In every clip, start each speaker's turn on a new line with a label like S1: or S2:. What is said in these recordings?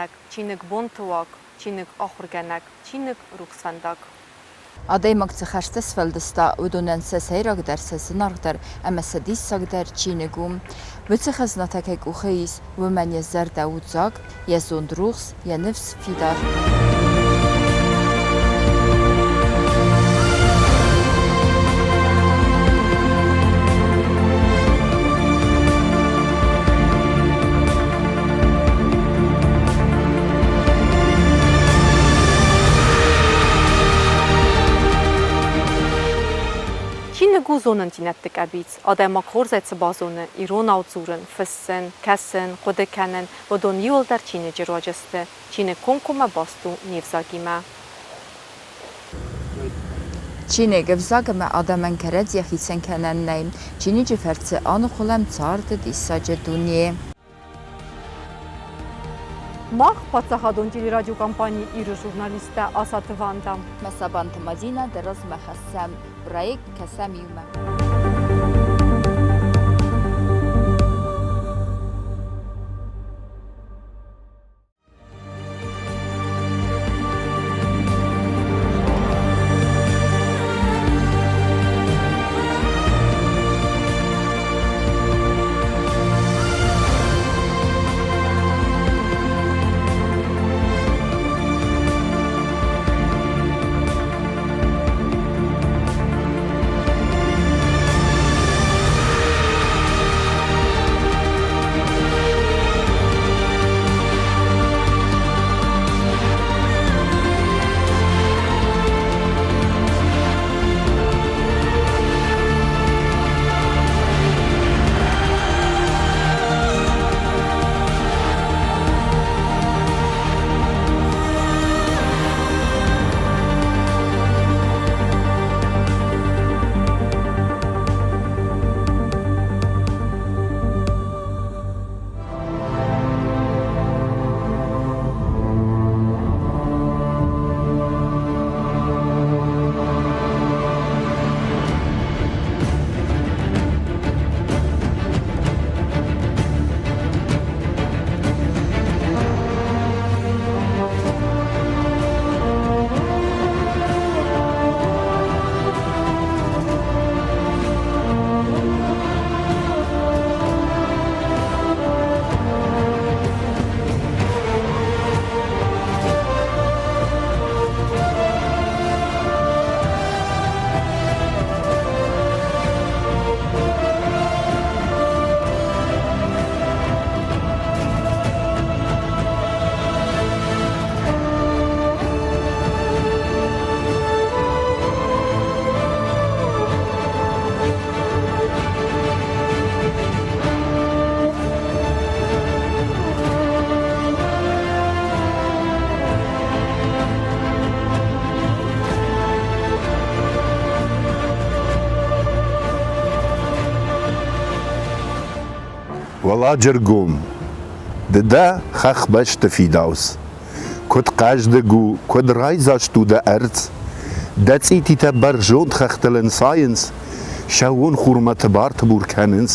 S1: хъомылгӕнӕг, чиныг бонты уаг, чиныг ахуыргӕнӕг, чиныг рухсвӕндаг.
S2: Адӕймаг цы хӕстӕ сфӕлдыста, уыдонӕн сӕ сӕйрагдӕр, сӕ зынаргъдӕр ӕмӕ сӕ диссагдӕр чиныг у. Уыцы хӕзнатӕ кӕй къухы ис, уымӕн йӕ зӕрдӕ у дзаг, йӕ зонд рухс, йӕ ныфс фидар.
S1: Чиныг у зонындзинӕдты къӕбиц. Адӕймаг хорзӕй цы базоны, иронау дзурын, фыссын, кӕсын, хъуыды кӕнын, уыдон иуылдӕр чиныджы руаджы сты. Чиныг комкоммӕ баст у не взагимӕ.
S2: Чиныг ӕвзаг ӕмӕ адӕмӕн кӕрӕдзийӕ хицӕн кӕнӕн нӕй. Чиныджы фӕрцы аныгъуылӕм царды диссаджы дуне.
S1: Мах, паддзахадон телерадиокомпани Иры журналисттӕ Асаты Ванда.
S2: Мӕ Сабанты Мадинӕ дӕ размӕ хӕссӕм проект Кӕсӕм иумӕ.
S3: Уӕладжыргом, ды дӕ хӕхбӕсты фидауц. Куыд хъӕздыг у, куыд райдзаст у дӕ ӕрдз! Дӕ цъититӕ бӕрзонд хӕхтыл ӕнцайынц, сӕууон хурмӕ тыбар-тыбур кӕнынц.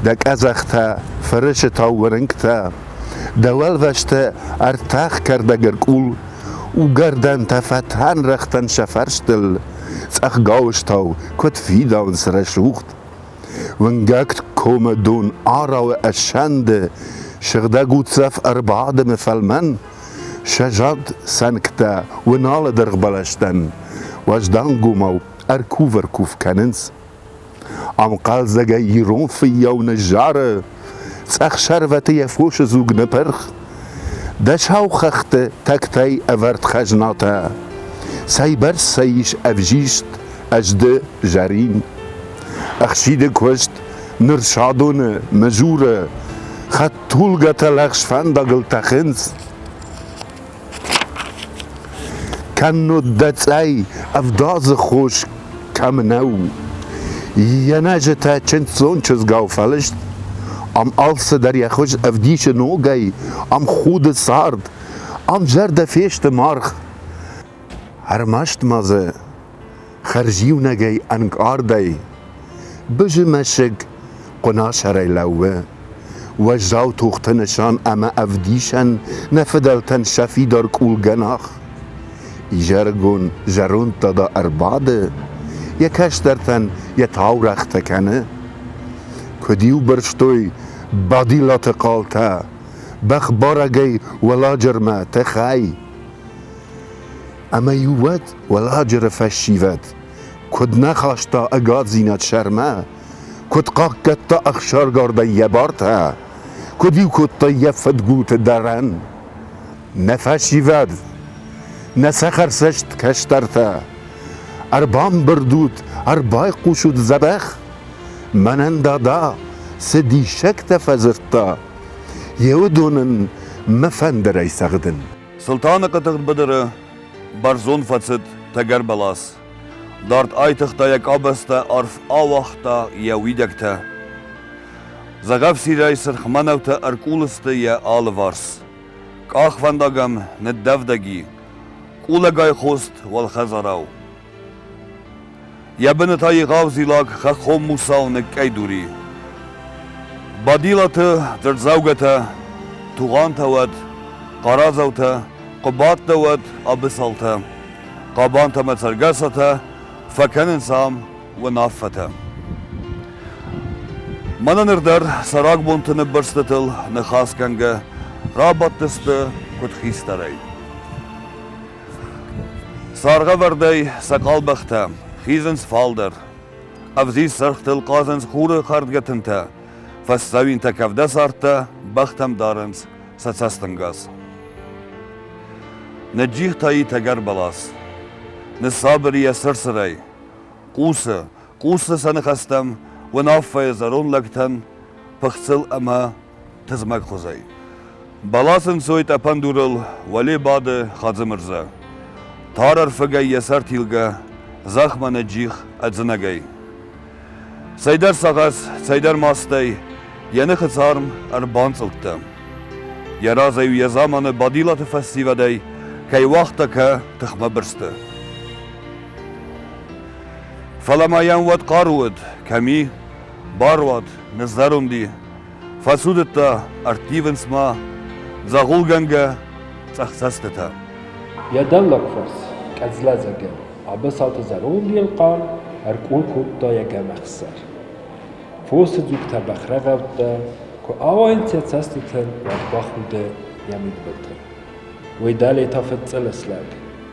S3: Дӕ къӕдзӕхтӕ, фырысытау уырынгтӕ, дӕ уӕлвӕзтӕ ӕртӕх кӕрдӕг ӕркъул, угӕрдӕнтӕ фӕтӕн рӕгътӕн сӕ фӕрстыл, цъӕх гауызтау куыд фидауынц рӕсугъд. Уынгӕг комы дон арауы ӕссӕнды, сыгъдӕг уддзӕф ӕрбадымы фӕлмӕн, сӕ зад цӕнгтӕ уыналы дыргъ бӕлӕстӕн уӕздангомау ӕркув-ӕркув кӕнынц. Ам хъӕлдзӕгӕй ирон фыййау ныззары, цъӕх сӕрвӕты йӕ фосы дзуг ныпырх. Дӕ сау хӕхты тӕгтӕй ӕвӕрд хӕзнатӕ, цӕйбӕрц сӕ ис ӕвзист, ӕзды, зӕрин. Ӕхсиды куыст ныр Садоны, Мызуры, хӕдтулгӕтӕ лӕгъз фӕндагыл тӕхынц. Кӕннод дӕ цъӕй ӕвдадзы хос кӕм нӕу. Йӕ нӕзытӕ чындздзон чызгау фӕлыст. Ам алцыдӕр йӕ хуыз ӕвдисы ногӕй, ам худы цард, ам зӕрдӕ фесты маргъ. Ӕрмӕст ма дзы хӕрзиунӕгӕй ӕнкъардӕй Бызы мӕсыг хъуынасӕрӕй лӕууы. Уӕззау тохты нысан ӕмӕ ӕвдисӕн нӕ фыдӕлтӕн сӕ фидар къулгӕнах. Изӕрыгон зӕронд дада ӕрбады, йӕ кӕстӕртӕн йӕ таурӕгътӕ кӕны. Куыд-иу бырстой Бадилаты хъалтӕ, бӕхбарӕгӕй Уӕладжырмӕ тыхӕй. Ӕмӕ-иу уӕд Уӕладжыры фӕсивӕд куыд нӕ хаста ӕгаддзинад сӕрмӕ, куыд хъахъхъӕдта ӕхсаргардӕй йӕ бартӕ, куыд-иу кодта йӕ фыдгулты дӕрӕн. Нӕ фӕсивӕд, нӕ цӕхӕрцӕст кӕстӕртӕ, ӕрбамбырд ут, ӕрбайхъусут дзӕбӕх, мӕнӕн дада цы диссӕгтӕ фӕдзырдта, йе уыдон ын мӕ фӕндырӕй цӕгъдын.
S4: Султаны хъытыгъд быдыры бӕрзонд фӕцыд тӕгӕр бӕлас. Дард айтыгъта йӕ къабӕзтӕ, арф ауагъта йӕ уидӕгтӕ. Зӕгъӕфсирӕй сырх мӕнӕутӕ ӕркъул сты йӕ алыварс. Къахвӕндаг ӕм ныддӕвдӕг и, къулӕгӕй хост уӕлхӕдзарау. Йӕ быны та егъау зилӕг хӕххон мусау ныкъкъӕйдур и. Бадилаты дзырддзӕугӕтӕ, Тугъантӕ уӕд, Хъарадзаутӕ, Хъуыбадтӕ уӕд, Абысалтӕ, Хъабантӕ мӕ Цӕргӕсатӕ фӕкӕнынц ам уынаффӕтӕ. Мӕнӕ ныр дӕр сӕ рагбонты ныббырстытыл ныхасгӕнгӕ рабадтысты куыд хистӕрӕй. Саргъӕвӕрдӕй сӕ къалбӕхтӕ хизынц фалдӕр. Ӕвзист сӕргътыл хъазынц хуры хӕрдгӕ тынтӕ, фӕсдзӕуинтӕ кӕвдӕсӕрдтӕ бӕхтӕм дарынц сӕ цӕстӕнгас. Ныджджих та и тӕгӕр бӕлас. Ныссабыр и йӕ сыр-сырӕй. Хъусы, хъусы сӕ ныхӕстӕм уынаффӕйы зӕронд лӕгтӕн пыхцыл ӕмӕ тызмӕгхуызӕй. Бӕласы нцой тъӕпӕн дурыл уӕле бады Хадзымырзӕ. Тар ӕрфыгӕй йӕ сӕр тилгӕ, зӕхмӕ ныджджих ӕдзынӕгӕй. Цӕйдӕр сагъӕс, цӕйдӕр мастӕй йӕ ныхы царм ӕрбанцъылдта. Йӕ разӕй йӕ заманы Бадилаты фӕсивӕдӕй кӕй уагъта кӕ тыхмӕ бырсты. Фӕлӕ ма йӕм уӕд хъару уыд, кӕм и, баруад, ныззӕронд и, фӕцудыдта, ӕрттивынц ма, дзагъулгӕнгӕ цъӕх цӕстытӕ.
S5: Йӕ дӕллаг фарс, къӕдзлӕдзӕгӕн, Абысалты зӕронд Елхъан ӕркъул кодта йӕ гӕмӕх сӕр. Фосы дзугтӕ бӕхрӕгъӕуттӕ куы ауайынц йӕ цӕстытыл, уӕд бахуды йӕ мидбылты. Уый дӕле та фыдцъылыс лӕг,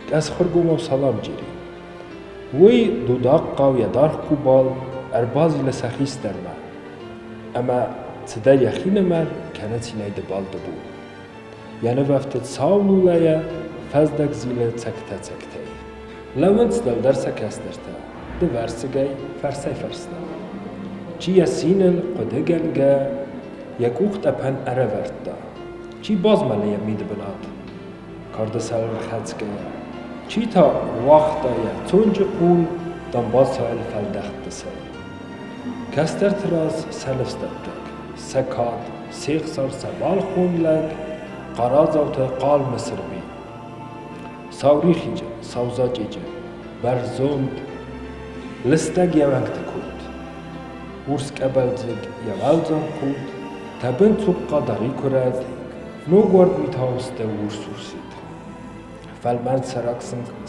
S5: къӕсхуыргомау Саламджери. Уый дудахъхъау йӕ даргъ къубал ӕрбазилы сӕ хистӕрмӕ ӕмӕ цыдӕр йӕхинымӕр кӕны цинӕй дыбал-дыбул. Йӕ нывӕфтыд сау лулӕйӕ фӕздӕг зилы цӕгтӕ-цӕгтӕй. Лӕууынц дӕлдӕр сӕ кӕстӕртӕ, дывӕрсыгӕй, фӕрсӕй-фӕрстӕм. Чи йӕ синыл, хъуыдыгӕнгӕ, йӕ къух тъӕпӕн ӕрӕвӕрдта, чи базмӕлы йӕ мидбынат, карды сӕрыл хӕцгӕйӕ, чи та руагъта йӕ цонджы хъул дамбацайыл фӕлдӕхтдысӕй. Кӕстӕрты раз сӕ ныфсдӕттӕг, сӕ кад, се хсар сӕ балхон лӕг, Хъарадзауты хъал Мысырби. Саурихиджы, саузачъеджы, бӕрзонд, лыстӕг йӕ уӕнгты конд. Урс къӕбӕлдзыг йӕ уӕлдзӕн худ, тӕбын цухъхъа дари куырӕт, ногуард митау сты урс-урсид. Фӕлмӕн сӕрак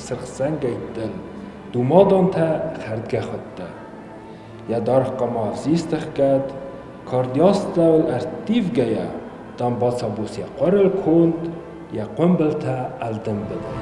S5: сырх зӕнгӕйттыл думадонтӕ хӕрдгӕ хуыдта. Йӕ даргъ хъама ӕвзистӕхгӕд, кардиастӕуыл ӕрттивгӕйӕ, дамбаца бус йӕ хъуырыл конд, йӕ хъуымбылтӕ ӕлдымбыдӕй.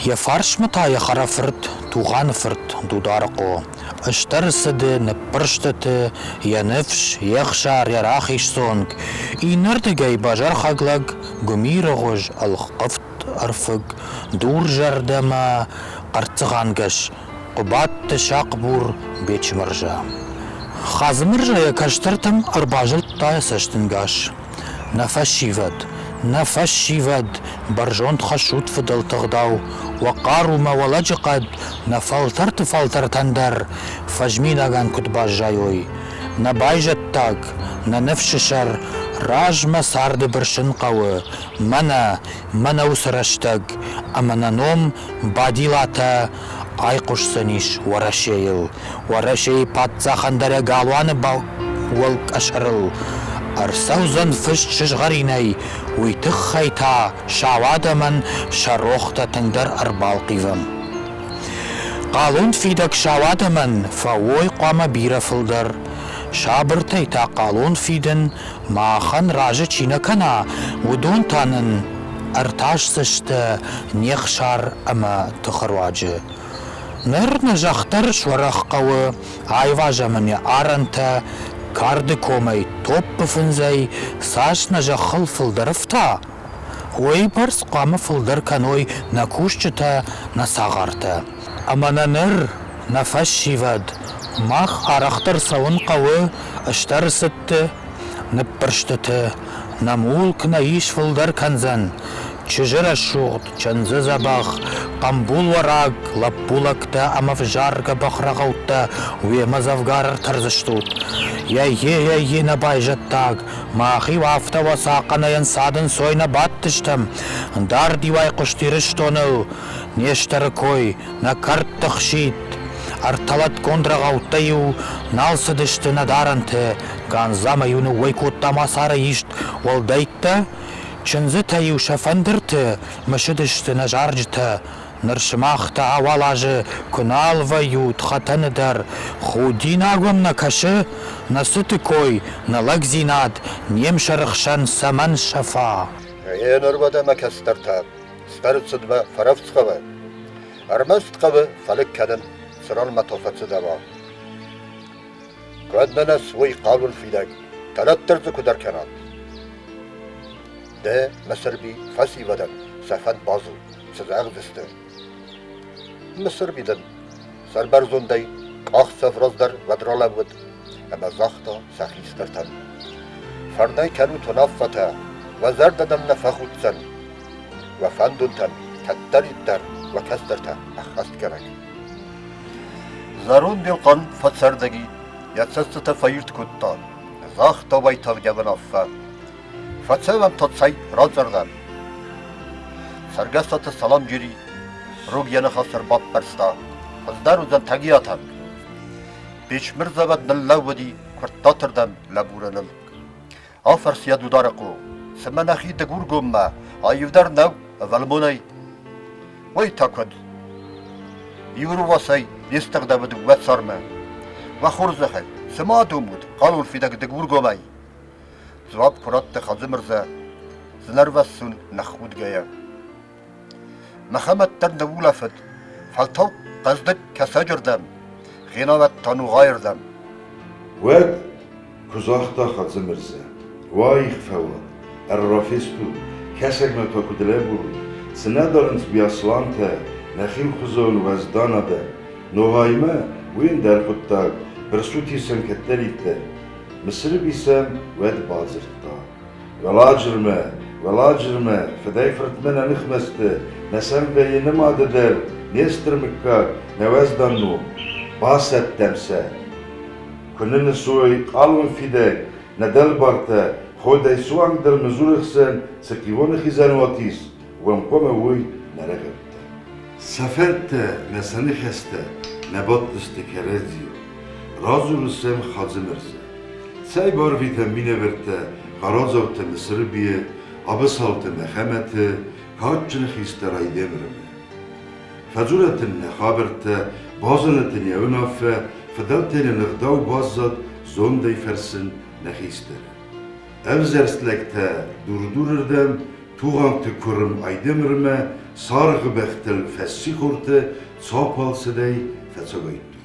S6: Йӕ фарсмӕ та йӕ хӕрӕфырт Тугъаны фырт Дударыхъо. Стӕры цыды, ныппырстыты, йӕ ныфс, йе хсар, йӕ рахиз цонг. Иннӕрдыгӕй бӕзӕрхӕг лӕг гуымирыгъуыз ӕлхъывд ӕрфыг, дурзӕрдӕмӕ хъӕрццыгъангӕс Хъуыбадты сахъбур Бечмырзӕ. Хадзымырзӕ йӕ кӕстӕртӕм ӕрбазылдта йӕ цӕстынгас. Нӕ фӕсивӕд, нӕ фӕсивӕд, бӕрзонд хӕссут фыдӕлты гъдау, уӕ хъарумӕ уӕ лӕджыхъӕд нӕ фӕлтӕрты фӕлтӕртӕн дӕр фӕзминагӕн куыд баззайой. Нӕ байзӕддаг, нӕ ныфсы сӕр размӕ царды бырсын хъӕуы, мӕнӕ, мӕнӕ уыцы рӕстӕг, ӕмӕ нӕ ном Бадилатӕ айхъуысдзӕнис Уӕрӕсейыл. Уӕрӕсейы паддзахӕн дӕр йӕ галуаны уӕлкъӕсӕрыл ӕрцӕудзӕн фыст сызгъӕринӕй, уый тыххӕй та сау адӕмӕн сӕ рохтӕ тынгдӕр ӕрбалхъивӕм. Хъалон фидӕг сау адӕмӕн фӕуой хъуамӕ бирӕ фылдӕр. Сабыртӕй та хъалон фидын махӕн разы чи нӕ кӕна, уыдон та нын ӕртасдзысты не хсар ӕмӕ тыхы руаджы. Ныр нӕ зӕхх дӕр суӕрӕх хъӕуы, айвазӕм ын йӕ арӕнтӕ, карды комӕй, топпы фындзӕй, цас нӕ зӕххыл фылдӕр ӕфта, уыйбӕрц хъуамӕ фылдӕр кӕной нӕ кусджытӕ, нӕ цагъартӕ. Ӕмӕ нӕ ныр, нӕ фӕсивӕд, мах арӕхдӕр цӕуын хъӕуы стӕры цыдты, ныббырстыты, нӕ мулк нӕ ис фылдӕр кӕндзӕн, чызджы рӕсугъд, чындзы дзӕбӕх, хъамбулуӕраг лӕппулӕгтӕ ӕмӕ взаргӕ бӕхрӕгъӕуттӕ уемӕ дзӕвгар ӕртӕрдзыстут. Йӕ-йе, нӕ байзӕддаг, мах-иу афтӕ уӕ цахъхъӕнӕй ӕнцад-ӕнцой нӕ бадтыстӕм, дард-иу айхъуыст Ирыстоныл не стӕры кой, нӕ кӕрдты хситт. Ӕртӕлӕтгонд рӕгъӕуттӕ-иу нал цыдысты нӕ дарӕнты, Гандзамӕ-иу ныууӕй кодта мацара ист уӕлдӕйттӕ, Чындзытӕ-иу сӕ фӕндырты мысыдысты нӕ зарджытӕ, ныр сымах та ауал азы куы нал вӕййут хӕтӕны дӕр, худинаг уӕм нӕ кӕсы, нӕ цыты кой, нӕ лӕгдзинад не мсӕры хсӕн цӕмӕн сӕфа?
S7: Гъеныр уӕдӕ мӕ кӕстӕртӕ, стӕрцыдмӕ фӕрӕвдз хъӕуы. Ӕрмӕст хъӕуы фӕлыг кӕнын, цыранмӕ та фӕцыдӕуа. Кӕд нӕ нӕ суой хъалон фидӕг, тӕлӕттӕр дзы куыд ӕркӕнат? Дӕ, Мысырби, фӕсивӕдӕн сӕ фӕнд базон, цы зӕгъдзысты. Мысырби дын сӕрбӕрзондӕй къахдзӕф раздӕр уӕд ралӕууыд ӕмӕ загъта сӕ хистӕртӕн: Фӕрнӕй кӕнут уынаффӕтӕ, уӕ зӕрдӕ нӕм нӕ фӕхуддзӕн. Уӕ фӕндонтӕн кӕддӕриддӕр уӕ кӕстӕртӕ ӕххӕстгӕнӕг. Зӕронд Елхъан фӕцӕрдӕг и, йӕ цӕстытӕ фӕирд кодта, загъта уайтагъд йӕ уынаффӕ. Фӕцӕуӕм та цӕй радзӕрдӕм. Цӕргӕсаты Саламджери рог йӕ ныхас ӕрбаппӕрста, хуыздӕр уыдзӕн Тӕгиатӕм. Бечмырзавод ныллӕууыди Куырттатырдӕм лӕбурыныл. Афӕрс йӕ Дударыхъо, цымӕ нӕхи Дыгургоммӕ аивдӕр нӕу ӕвӕлмонӕй? Уый та куыд? Иу рувасӕй не стыгъдӕуы дыууӕ цармы. Уӕ хорзӕхӕй, цы ма домут хъалонфидӕг Дыгургомӕй? Дзуапп куы радта Хадзымырзӕ, зынӕрвӕссон ныххудгӕйӕ. Мӕхӕмӕт дӕр ныуулӕфыд, фӕлтау хъӕздыг кӕсӕджырдӕм, гъенавӕд та ногъайырдӕм.
S8: Уӕд куы загъта Хадзымырзӕ, уаих фӕуӕд, ӕрра фестут, кӕсӕгмӕ та куыд лӕбурут, цы нӕ дарынц Биаслантӕ, нӕхи мхуызон уӕздан адӕм, Ногъаймӕ уый ӕндӕр хъуыддаг, бырсут сӕм кӕддӕриддӕр. Мысырби сӕм уӕд бадзырдта. Уӕладжырмӕ, Уӕладжырмӕ, фыдӕй-фыртмӕ нӕ ныхмӕ сты, нӕ сӕм вӕййы нымады дӕр не стыр мыггаг, нӕ уӕздан ном. Басӕттӕм сӕ. Куы нын ысуой хъалон фидӕг, нӕ дӕлбартӕ, ходӕй суангдӕр Мызуры хсӕн цы хъивоны хизӕнуат ис, уӕм хъуамӕ уой нӕ рӕгъӕуттӕ. Сӕ фӕндтӕ мӕ сӕ ныхӕстӕ нӕ бадтысты кӕрӕдзийыл. Радзуры сӕм Хадзымырзӕ. Цӕй барвитӕм минӕвӕрттӕ Хъарадзауты Мысырбийы, Абысалты Мӕхӕмӕты, кадджын хистӕр Айдемырмӕ. Фӕдзурӕт ын нӕ хабӕрттӕ, базонӕт ын йӕ уынаффӕ, фыдӕлтӕй нын ӕгъдау баззад зондӕй фӕрсын нӕ хистӕры. Ӕвзӕрст лӕгтӕ Дур-Дурырдӕм, Тугъанты куырм Айдемырмӕ. Саргъы бӕхтыл фӕссихорты цопал цыдӕй фӕцагайдтой.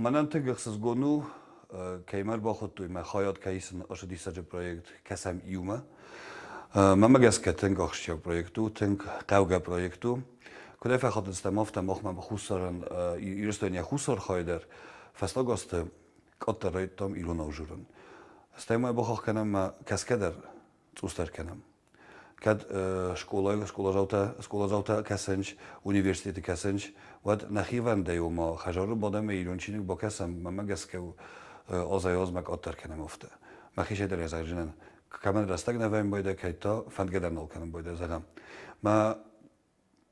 S4: Мӕнӕн тынг ӕхсызгон у, кӕй мӕ ӕрбахуыдтой мӕ хайад кӕй исын ацы диссаджы проект «Кӕсӕм иумӕ». Мӕнмӕ гӕсгӕ тынг ахсджиаг проект у, тынг хъӕугӕ проект у. Куыдӕй фӕхатыдыстӕм, афтӕ махмӕ Хуссарӕн Ирыстонӕй йӕ хуссар хай дӕр фӕстаг азты къаддӕр райдыдтам иронау дзурын. Стӕй ма бахахх кӕнӕм мӕ кӕсгӕ дӕр цъусдӕр кӕнӕм. Кӕд скъолайы скъоладзаутӕ скъоладзаутӕ кӕсынц, университеты кӕсынц, уӕд нӕхи вӕндӕй ома хӕдзары бадӕм ирон чиныг бакӕсӕм, мӕнмӕ гӕсгӕ азӕй-азмӕ къаддӕр кӕнӕм афтӕ. Мӕхицӕй дӕр ӕзӕрджынӕн кӕмӕн рӕстӕг нӕ вӕййын байдайы, кӕй та фӕндгӕ дӕр нал кӕнын байдайы, зӕгъӕм. Мӕ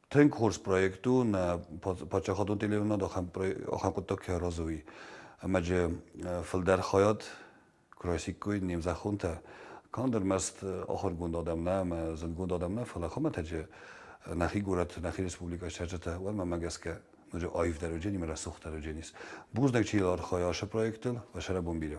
S4: тынг хорз проект у нӕ паддзахадон телеуынынад ахӕм хъуыддаг кӕй аразы, уый. Ӕмӕ джы фылдӕр хайад куы райсиккой не мзӕххонтӕ, канд ӕрмӕст ахуыргонд адӕм нӕ ӕмӕ зындгонд адӕм нӕ, фӕлӕ хуымӕтӕджы нӕхи горӕт, нӕхи республикӕйы цӕрджытӕ, уӕд мӕнмӕ гӕсгӕ ноджы аивдӕр уыдзӕни ӕмӕ рӕсугъддӕр уыдзӕнис. Бузныг, чи архайы ацы проектыл, уӕ сӕрӕбон бирӕ.